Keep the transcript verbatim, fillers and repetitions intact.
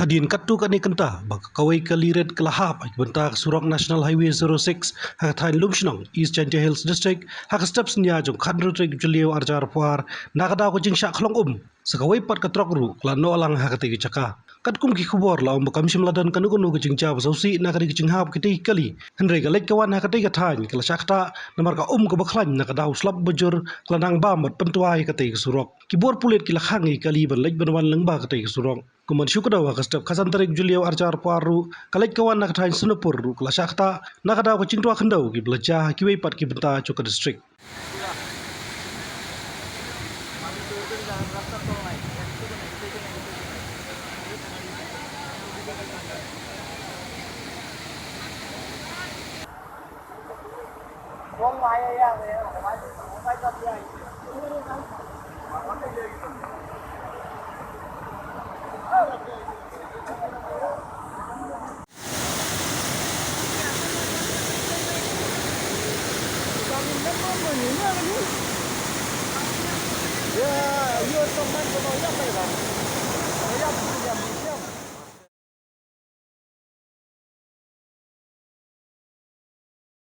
Hadien katto katne kynta ba ka kawei kali rit ka la hap ha ki bynta ka surok National Highway zero six ha ka thaiñ Lumshnong, East Jaintia Hills District, ha ka step synñia jong ka khathynriew tarik Jylliew arhajar arphew ar, na ka daw ka jingshah khlong um. Sa kawei pat ka trok ruh ka la noh lang ha katei ka jaka. Katkum ki khubor la ong ba kam shym la don kano kano ka jingjia ba sngewsih na katei ka jinghap katei ka kali. Hynrei ka leit ka wan ha katei ka thaiñ ka la shah ktah namar ka um kaba khlaiñ na ka daw slap bajur ka la nang bam bad pyntwa ïa katei ka surok. Ki bor pulit ki la khang ïa ki kali ban leit ban wan lyngba katei ka surok. Kumban shu kdew ha ka step khatsan tarik Jylliew arhajar arphew ar ruh ka leit ka wan na ka thaiñ Sonapur ruh ka la shah ktah na ka daw ka jingtwa khyndew kiba la jia ha kiwei pat ki bynta jong ka district.